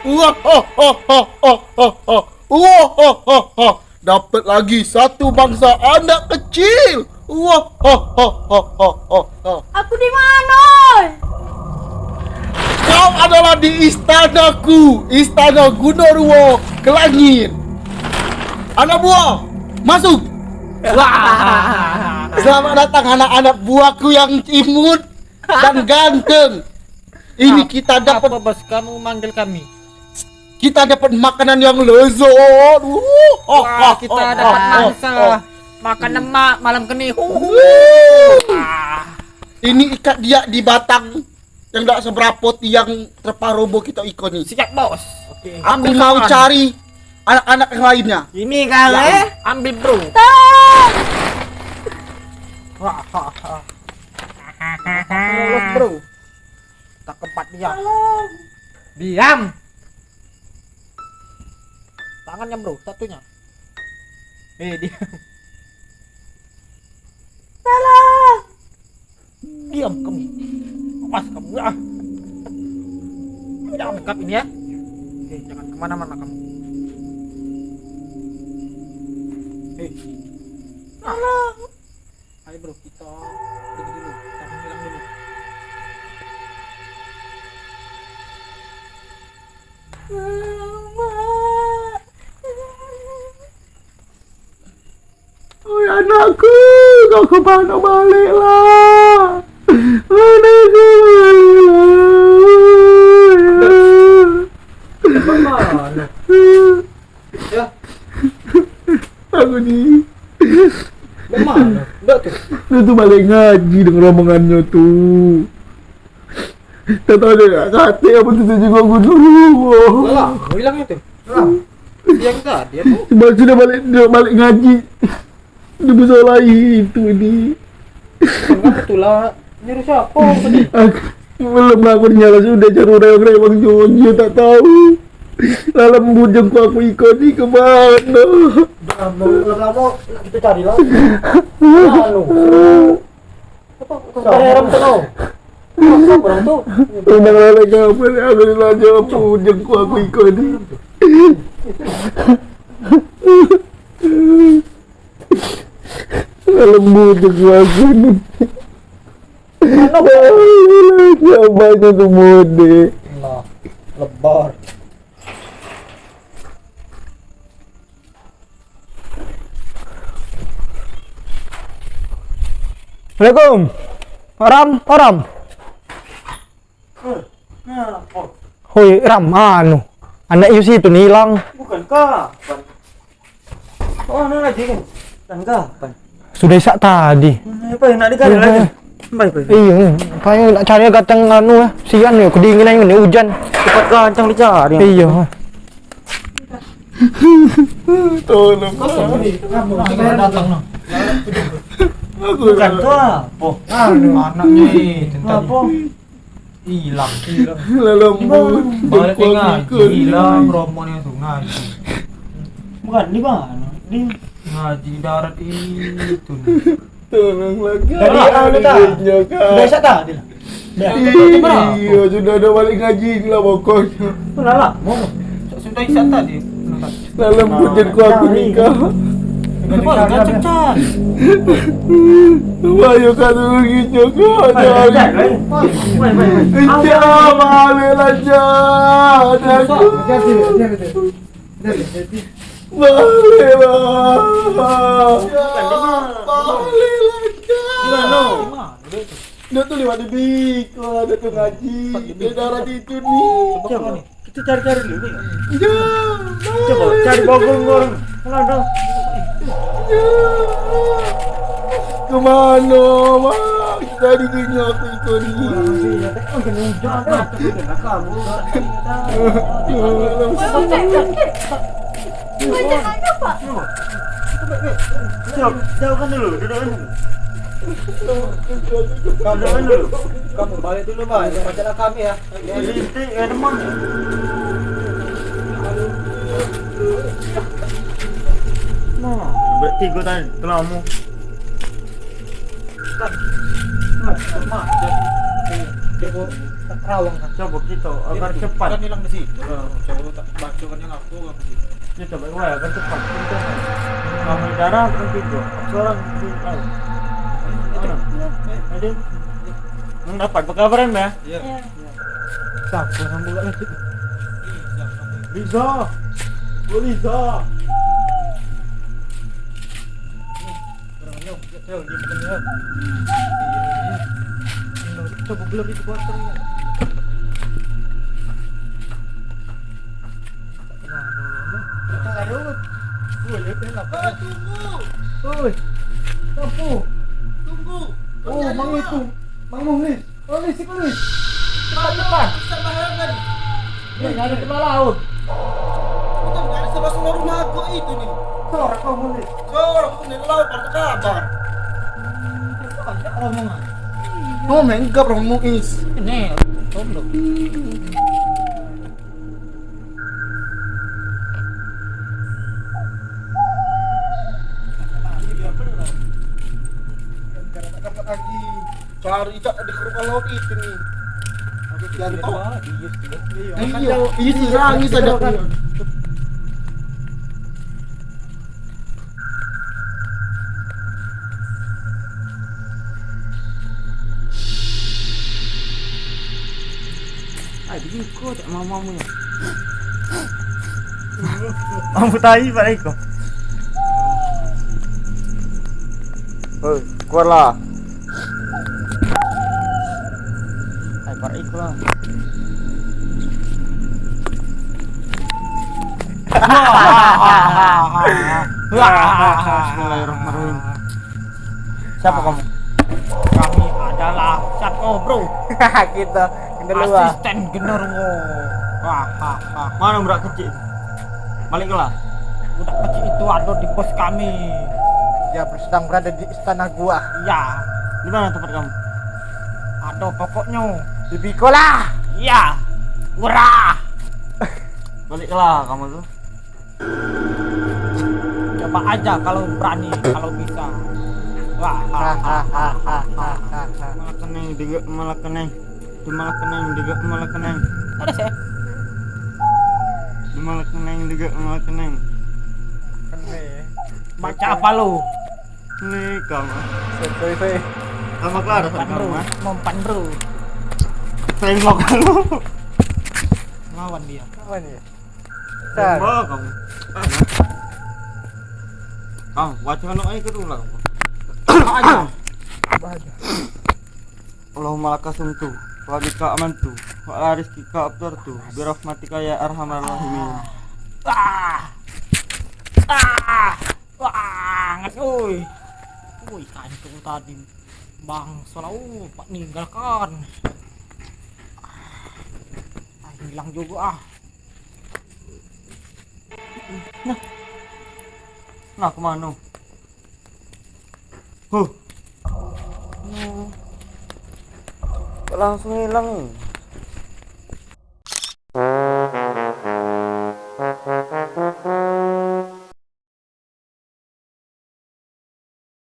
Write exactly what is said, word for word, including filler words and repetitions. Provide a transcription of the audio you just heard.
Wah, ha, ha, ha, ha, ha, ha. Wah, ha, ha, ha. Dapat lagi satu mangsa anak kecil. Wah, ha, ha, ha, ha, ha, ha. Aku di mana? Kau adalah di istanaku, istana Gunung Ruo ke langit. Anak buah, masuk. Wah. Selamat datang anak-anak buahku yang imut dan ganteng. Ini kita dapat. Apa bos kamu manggil kami? Kita dapat makanan yang lezat. Uh, oh, Wah, oh, kita oh, dapat oh, mangsa. Oh. Makan lemak malam keni. Hu, hu, hu. Ah. Ini ikat dia di batang yang dak seberapa tiang terparoboh kita iko ni. Siap, bos. Oke. Aku mau cari anak-anak yang lainnya. Ini kali. Ya. Ambil, bro. Tang. Wah, ha, ha. Lolos, bro. Tak keempat dia. Tolong. Diam. Tangannya, bro, satunya. Eh, diam. Tolong. Diam kamu. Awas kamu, ah. Jangan dekat ini, ya. Eh, jangan kemana-mana kamu. Eh. Tolong. Ayo, bro, kita pergi dulu, kita menghilang dulu. Oi, anakku, kau ke mano balik lah? Anakku, balik lah. Ke mano? Ya. Aku ni. Memang. Ndak tu. Dia tu balik ngaji dengan rombongannyo tu. Tak tahu dia nak kata apa tu, tu jenguk aku dulu. Alah, hilang itu. Alah. Siang tadi aku. Sebab sudah balik, dia balik ngaji. Dia besar lagi itu ni. Kenapa tu lah? Nyuruh siapa tadi? Aku belum lah, aku nyala sudah cari rewang-rewang nyo, nyo tak tahu. Dalam bujung ku aku ikut ni ke mana? Dah, mau lama-lama kita cari lah. Anu. Apa? Heran tu kau. Apa orang tu? Undang lele gamal, aku ni lah jawab ujung ku aku ikut ni. Lembut je aku ni. Siapa tu mode? Nah, lebar. Assalamualaikum. Ram, oh, Ram. Eh, ngapo? Hoi, Ram, anu. Anak you situ ni hilang. Bukan kapan? Oh, anu lagi kan? Kan kapan? Sudah isak tadi. Hmm, apa yang nak dicari lagi? Baik, baik. Iyo, payo nak cari gatang anu lah. Sian yo, kedinginan ni, hujan. Cepat gancang dicari. Iyo. Tolong. Datang no. Aku bukan tu apa? Anu, anaknya itu tadi. Apa? Hilang. Hilang. Lah lembut. Balik ngaji, hilang romo ni tu ngaji. Bukan di mana? Di ngaji darat itu. Tolong lagi. Dari anu tak? Sudah isak tadi lah. Iyo, sudah ada balik ngaji lah pokoknyo. Lah lah, mau. Sudah isak tadi. Dalam kujut ku aku nikah. Wah, yo kan rugi juga. Ija balik lah, Ija. Balik lah. Balik lah, Ija. Dak tu lewat di biko, dak tu ngaji. Dak darah di itu ni. Coba ni. Kita cari-cari dulu ni. Ya. Coba cari bagong-bagong. Mana ada? Ya. Kemana, Mak? Tadi dunia aku itu ni. Oh, kena hujan. Kamu. Jauh, jauhkan dulu, dudukkan dulu. Dudukkan dulu. Kamu balik dulu, Bang. Jangan baca kami ya. Ya, rintik, ya, demam. Nah, berarti gua tadi, kelamu. Oh, tak terawang kan. Coba kita agar cepat. Kan hilang di situ. Coba tak baca kan yang aku kan di situ. Kita baik wae agar cepat. Kita kan. Kamu darah kan gitu. Seorang itu tahu. Mana? Ada. Nang dapat pekabaran ya? Iya. Iya. Siapa yang buka itu? Liza. Oh, Liza. Coba belum itu kuat. Ayo. Woi, dia kenapa? Woi, tunggu. Woi. Siapa? Tunggu. Oh, Mang itu. Mang Muhlis. Muhlis, si Muhlis. Cepat, cepat. Bisa bahayakan. Ni, ada sebelah laut. Bukan, ada sebelah rumah aku itu ni. Sor, kau Muhlis. Sor, aku ni laut, pada kabar. Banyak rombongan. Oh, menggap rombongan is. Ini, rombong. Cari cak di kerukal laut itu ni. Aku kian tok. Iya, iya, iya, iya, iya, iya. Ai, bini ko tak mau-mau ya. Mampu tai balik ko. Hei, keluarlah. Ai, balik ko lah. Bismillahirrahmanirrahim. Siapa kamu? Kami adalah siapa, bro? Kita genderuwo. Asisten genderuwo. Wah, wah, wah. Mana budak kecil? Balik kelas. Budak kecil itu ada di pos kami. Dia sedang berada di istana gua. Iya. Di mana tempat kamu? Ada pokoknya. Di Bikola. Iya. Murah. Balik kelas kamu tuh. Coba aja kalau berani, kalau bisa. Wah, ha, ha, ha. Malah keneng, degek, malah keneng. Di malah keneng, degek, malah keneng. Ada sih. Di malah keneng, degek, malah keneng. Baca apa lu? Ni kamu. Sorry, sorry. Kamu kelar, Pan, bro. Kamu, ah. Mempan, bro. Tembak lu. Lawan dia. Lawan dia. Sar. Tembak kamu. Kamu baca anu aja ke tulang. Baca. Allahumma laka sumtu, wa bika amantu, wa ala rizkika aftartu, bi rahmatika ya arhamar rahimin. Ah. Ah. Wah, anget, oi. Oi, kancung tadi. Bangso lah, oh, pak ninggalkan. Ah, hilang juga, ah. Nah. Nah, kemana? Huh. Kok langsung hilang?